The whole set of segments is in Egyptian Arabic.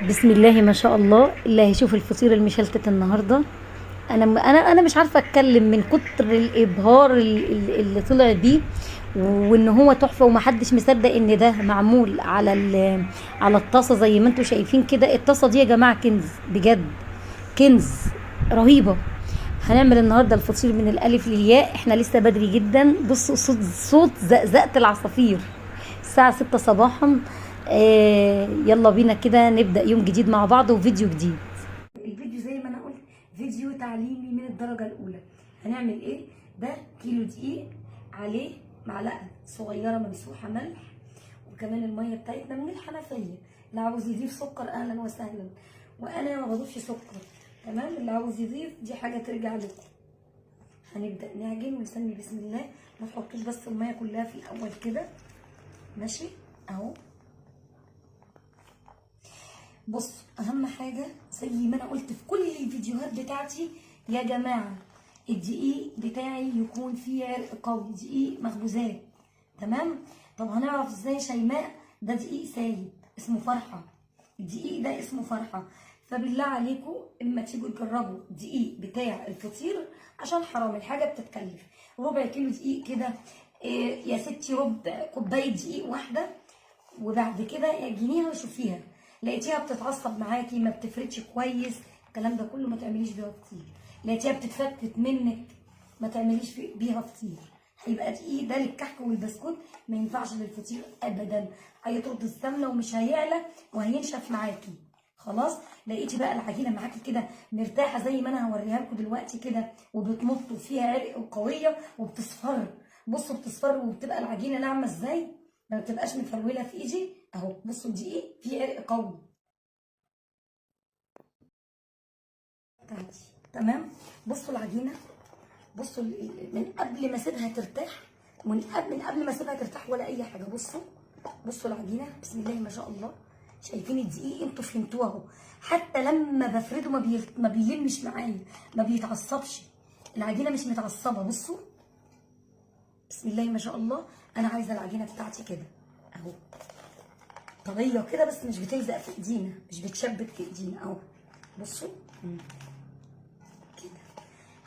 بسم الله ما شاء الله. اللي هيشوف الفطير المشلتت النهارده، انا مش عارفه اتكلم من كتر الابهار اللي طلع بيه، وان هو تحفة ومحدش مصدق ان ده معمول على الطاسه زي ما انتم شايفين كده. الطاسه دي يا جماعة كنز بجد، كنز رهيبة. هنعمل النهارده الفطير من الالف للياء، احنا لسه بدري جدا. بصوا صوت زقزقه العصافير الساعة 6 صباحا. يلا بينا كده نبدأ يوم جديد مع بعض وفيديو جديد. الفيديو زي ما انا قلت فيديو تعليمي من الدرجة الأولى. هنعمل ايه؟ ده كيلو دقيق عليه معلقة صغيرة ممسوحة ملح، وكمان المية بتاعتنا من الحنفية. اللي عاوز يضيف سكر اهلا وسهلا، وانا ما بضيفش سكر، تمام؟ اللي عاوز يضيف دي حاجة ترجع لكم. هنبدأ نعجن ونسمي بسم الله. ما تحطوش بس المية كلها في الأول كده، ماشي اهو. بصوا اهم حاجة زي ما انا قلت في كل الفيديوهات بتاعتي يا جماعة، الدقيق بتاعي يكون فيه عرق قوي، دقيق مخبوزات، تمام؟ طب هنعرف ازاي شيماء ده دقيق سايب اسمه فرحه؟ الدقيق ده اسمه فرحه. فبالله عليكم اما تيجوا تجربوا دقيق بتاع الفطير، عشان حرام الحاجة بتتكلف. ربع كيلو دقيق كده يا ستي، ربع كوباية دقيق واحدة، وبعد كده اعجنيها وشوفيها. لقيتيها بتتعصب معاكي، ما بتفردش كويس، الكلام ده كله ما تعمليش بيها فطير. لقيتيها بتتفتت منك، ما تعمليش بيها فطير. هيبقى دقيق ده للكحك والبسكوت، ما ينفعش للفطير ابدا، هيطرد السمنة ومش هيعلى وهينشف معاكي. خلاص لقيتي بقى العجينة معاكي كده مرتاحة زي ما انا هوريها لكم دلوقتي كده، وبتمط وفيها عرق وقويه وبتصفر. بصوا بتصفر وبتبقى العجينة ناعمة ازاي، ما بتبقاش مفروله في ايدي اهو. بصوا الدقيق فيه عرق قوي بتاعتي، تمام؟ بصوا العجينة، بصوا من قبل ما اسيبها ترتاح، من قبل ما اسيبها ترتاح ولا اي حاجة. بصوا العجينة بسم الله ما شاء الله. شايفين الدقيق؟ انتوا فهمتوه اهو. حتى لما بفرده ما بيلمش معايا، ما بيتعصبش، العجينة مش متعصبه. بصوا بسم الله ما شاء الله. انا عايزه العجينة بتاعتي كده اهو، طرية كده، بس مش بتلزق في ايدينا، مش بتشبك في ايدينا اهو. بصوا كده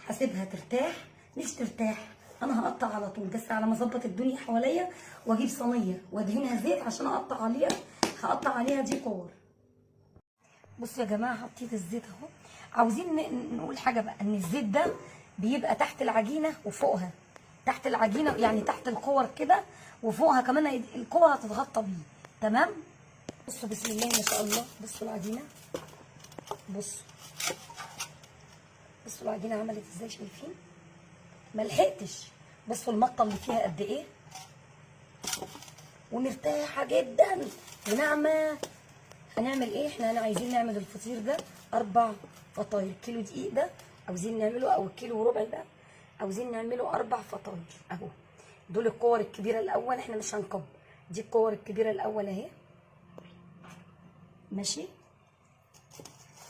هسيبها ترتاح، مش ترتاح انا هقطع على طول، بس على ما اظبط الدنيا حواليا واجيب صينية وادهنها زيت عشان اقطع عليها. هقطع عليها دي كور. بصوا يا جماعة حطيت الزيت اهو. عاوزين نقول حاجة بقى، ان الزيت ده بيبقى تحت العجينة وفوقها، تحت العجينة يعني تحت الكور كده وفوقها كمان، الكور هتتغطى بيه، تمام؟ بصوا بسم الله ما شاء الله. بصوا العجينة، بصوا العجينة عملت ازاي، شايفين؟ ما لحقتش. بصوا المطه اللي فيها قد ايه، ومرتاحه جدا وناعمه. هنعمل ايه؟ احنا عايزين نعمل الفطير ده 4 فطاير. كيلو دقيق ده عاوزين نعمله، او الكيلو وربع ده عاوزين نعمله 4 فطاير اهو. دول الكور الكبيرة الاول، احنا مش هنكبر، دي الكور الكبيرة الاول اهي، ماشي؟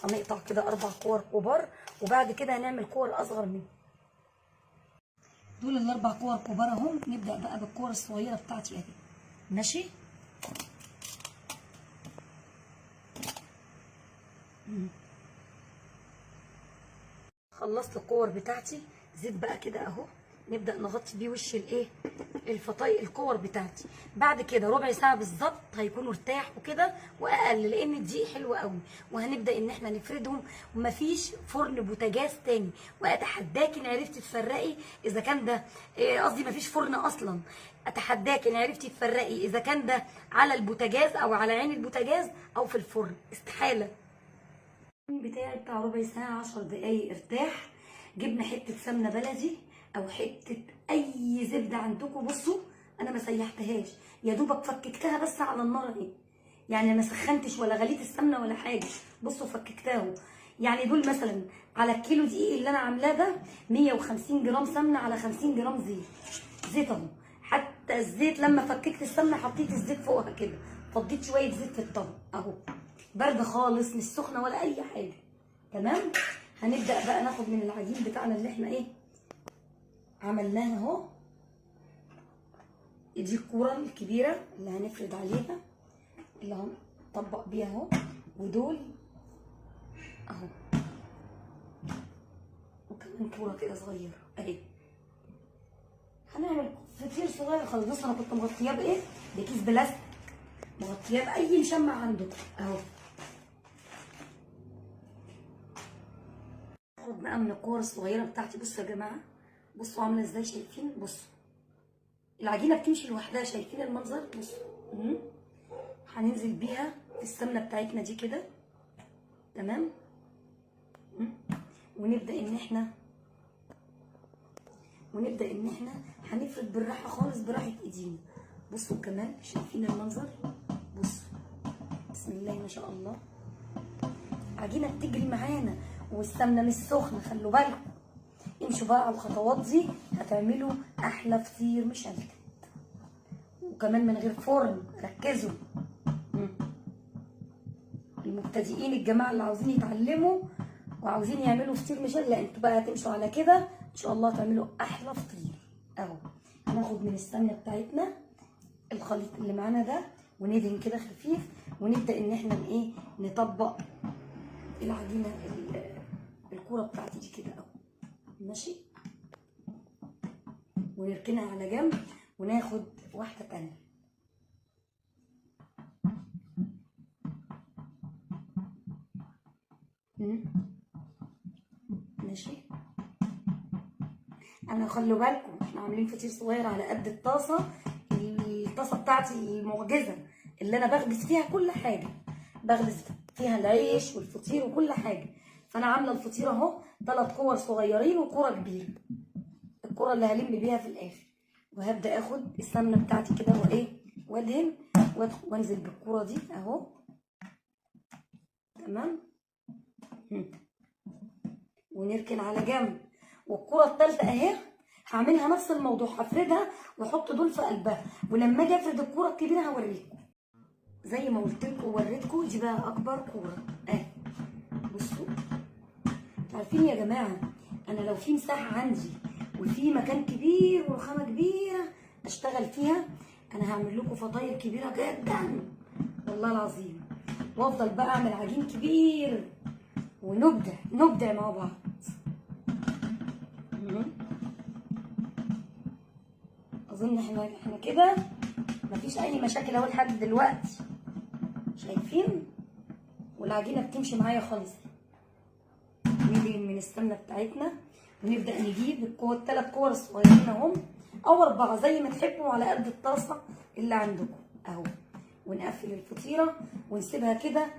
هنقطع كده 4 كور كبار، وبعد كده هنعمل كور اصغر منه. دول ال4 كور كبار اهم. نبدا بقى بالكور الصغيرة بتاعتي اهي، ماشي؟ خلصت الكور بتاعتي. زيت بقى كده اهو، نبدا نغطي بيه وش الايه الفطاير الكور بتاعتي. بعد كده ربع ساعة بالظبط هيكونوا ارتاحوا كده واقل، لان الدقيق حلو قوي. وهنبدا ان احنا نفردهم، ومفيش فرن بوتاجاز تاني. واتحداكي ان عرفتي تفرقي اذا كان ده قصدي مفيش فرن اصلا. اتحداكي ان عرفتي تفرقي اذا كان ده على البوتاجاز او على عين البوتاجاز او في الفرن، استحالة. بتاعي بتاع ربع ساعة 10 دقايق ارتاح. جبنا حتة سمنه بلدي او حتة اي زبدة عندكم. بصوا انا ما سيحتهاش، يا دوبك فككتها بس على النار اهي، يعني ما سخنتش ولا غليت السمنة ولا حاجة. بصوا فككتها. يعني دول مثلا على الكيلو دقيق اللي انا عاملاه ده 150 جرام سمنه على 50 جرام زيت اهو. حتى الزيت لما فككت السمنة حطيت الزيت فوقها كده، فضيت شوية زيت في الطبق اهو، باردة خالص مش سخنة ولا اي حاجة، تمام؟ هنبدا بقى ناخد من العجين بتاعنا اللي احنا ايه عملناها اهو. دي الكورة الكبيرة اللي هنفرد عليها، اللي هنطبق بيها اهو. ودول اهو، وكمان كورة كده صغيرة اهي. هنعمل فطير صغير خالص. بصوا انا كنت مغطياه بايه؟ بكيس بلاستيك، مغطياه باي مشمع عندكم اهو. خد بقى من الكور الصغيرة بتاعتي. بصوا يا جماعة، بصوا عامله ازاي، شايفين؟ بصوا العجينة بتمشي لوحدها، شايفين المنظر؟ بصوا هننزل بيها في السمنة بتاعتنا دي كده، تمام. ونبدا ان احنا هنفرد بالراحة خالص، براحة ايدينا. بصوا كمان، شايفين المنظر؟ بصوا بسم الله ما شاء الله، عجينه بتجري معانا والسمنه مش سخنة، خلوا بالكم. امشوا بقى على الخطوات دي هتعملوا احلى فطير مشلتت، وكمان من غير فرن. ركزوا المبتدئين، الجماعة اللي عاوزين يتعلموا وعاوزين يعملوا فطير مشلتت، لا انتوا بقى هتمشوا على كده ان شاء الله تعملوا احلى فطير اهو. هناخد من السمنة بتاعتنا الخليط اللي معانا ده وندهن كده خفيف، ونبدا ان احنا ايه نطبق العجينة الكورة بتاعتي دي كده اهو، ماشي. ونركنها على جنب وناخد واحدة تانية. ماشي. انا خلوا بالكم احنا عاملين فطير صغير على قد الطاسه، الطاسه بتاعتي المعجزة اللي انا بخبز فيها كل حاجة، بخبز فيها العيش والفطير وكل حاجة. فانا عامله الفطير اهو 3 كور صغيرين وكوره كبيرة، الكورة اللي هلم بيها في الاخر. وهبدا اخد السمنة بتاعتي كده وايه وادهن وانزل بالكورة دي اهو، تمام. ونركن على جنب. والكوره الثالثة اهي هعملها نفس الموضوع، هفردها واحط دول في قلبها، ولما اجي افرد الكورة الكبيرة هوريكم زي ما قلت لكم ووريتكم. دي بقى اكبر كورة اهي. بصوا عارفين يا جماعة، انا لو في مساحة عندي وفي مكان كبير ورخامه كبيرة اشتغل فيها، انا هعمل لكم فطاير كبيرة جدا والله العظيم، وافضل بقى اعمل عجين كبير ونبدع نبدع مع بعض. اظن احنا كده مفيش اي مشاكل اهو لحد دلوقتي، شايفين؟ والعجينه بتمشي معايا خالص. ندهن من السمنة بتاعتنا ونبدا نجيب الكور، 3 كور الصغيرين اهم او 4 زي ما تحبوا على قد الطاسه اللي عندكم اهو. ونقفل الفطيره ونسيبها كده،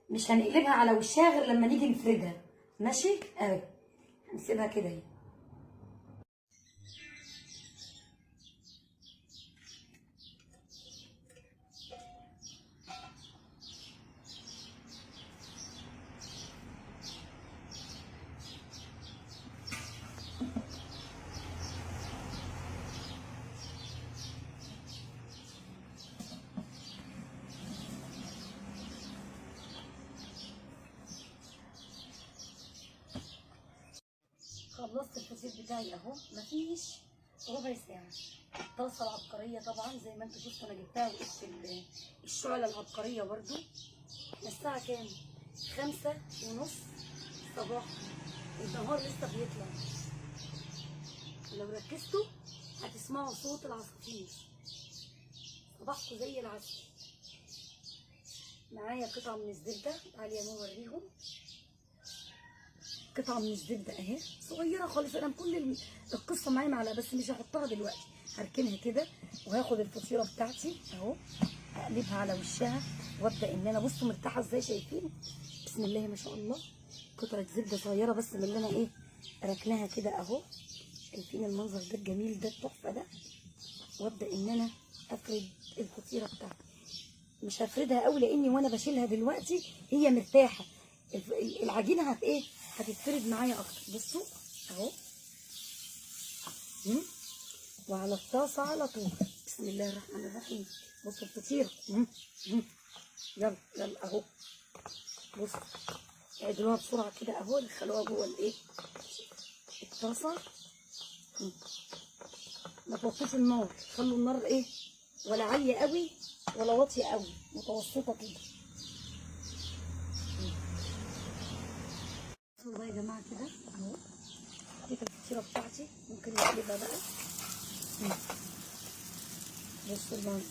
مش هنقلبها على وشها غير لما نيجي نفردها، ماشي اهو. هنسيبها كده اهي. خلصت الفطير بتاعي اهو، مفيش ربع ساعة. الطاسه العبقرية طبعا زي ما انتوا شفتوا انا جبتها وقفت الشعلة العبقرية برده. احنا الساعة كام؟ 5:30 الصباح، النهار لسه بيطلع. لو ركزتوا هتسمعوا صوت العصافير. صباحكم زي العسل. معايا قطعه من الزبدة، تعالي يا ماما اوريهم. قطعه من الزبدة اهي صغيرة خالص، انا كل القصة معايا معلقه بس مش هحطها دلوقتي، هركنها كده. وهاخد الفطيره بتاعتي اهو، اقلبها على وشها وابدا ان انا بصوا مرتاحة ازاي، شايفين؟ بسم الله ما شاء الله. قطعه زبدة صغيرة بس من اللي انا ايه ركناها كده اهو، شايفين المنظر ده الجميل ده التحفة ده. وابدا ان انا افرد الفطيره بتاعتي، مش هفردها قوي لاني وانا بشيلها دلوقتي هي مرتاحة، العجينة هت ايه هتتفرد معايا اكتر. بصوا اهو، وعلى الطاسه على طول. بسم الله الرحمن الرحيم. بصوا الفطيره، يلا يلا اهو. بصوا اعدلوها بسرعة كده اهو، دخلوها جوه الايه الطاسه. ما توطوش النار، خلوا النار ايه ولا عالية قوي ولا واطية قوي، متوسطه كده. بصوا بقى يا جماعة كده اهو، دي الفطيره بتاعتي، ممكن نقلبها بقى. بصوا المنظر،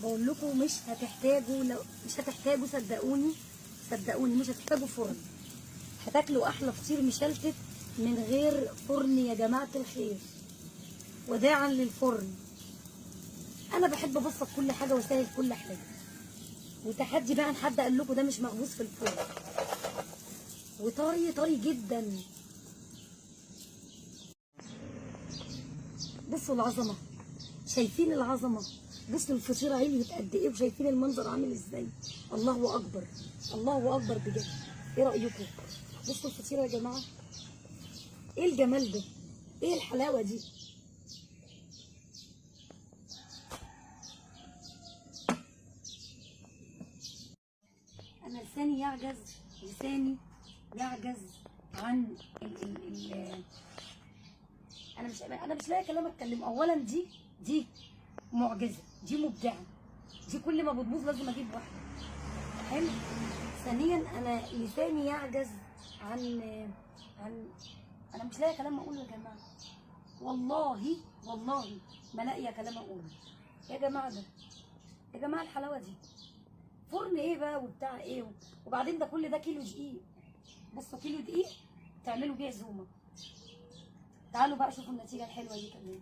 بقول لكم مش هتحتاجوا، لو مش هتحتاجوا صدقوني صدقوني مش هتحتاجوا فرن، هتاكلوا احلى فطير مشلتت من غير فرن يا جماعة الخير. وداعا للفرن. انا بحب ابسط كل حاجة واسهل كل حاجة. وتحدي بقى ان حد قال لكم ده مش مخبوز في الفرن، وطري طري جدا. بصوا العظمة، شايفين العظمة؟ بصوا الفطيره عليت قد ايه، وشايفين المنظر عامل ازاي؟ الله اكبر، الله اكبر بجد. ايه رايكم؟ بصوا الفطيره يا جماعة، ايه الجمال ده؟ ايه الحلاوة دي؟ انا لساني يعجز، لساني يعجز عن ال ال ال انا مش لاقي كلام اتكلم. اولا دي معجزه، دي مبدعة، دي كل ما بتبوظ لازم اجيب واحدة. حلو. ثانيا انا لساني يعجز عن انا مش لاقي كلام اقوله يا جماعة، والله والله ما لاقيه كلام اقوله يا جماعة. ده يا جماعة الحلاوة دي فرن ايه بقى وبتاع ايه؟ وبعدين ده كل ده كيلو دقيق. بصوا كيلو دقيق تعملوا بيه عزومة. تعالوا بقى شوفوا النتيجة الحلوة دي كمان.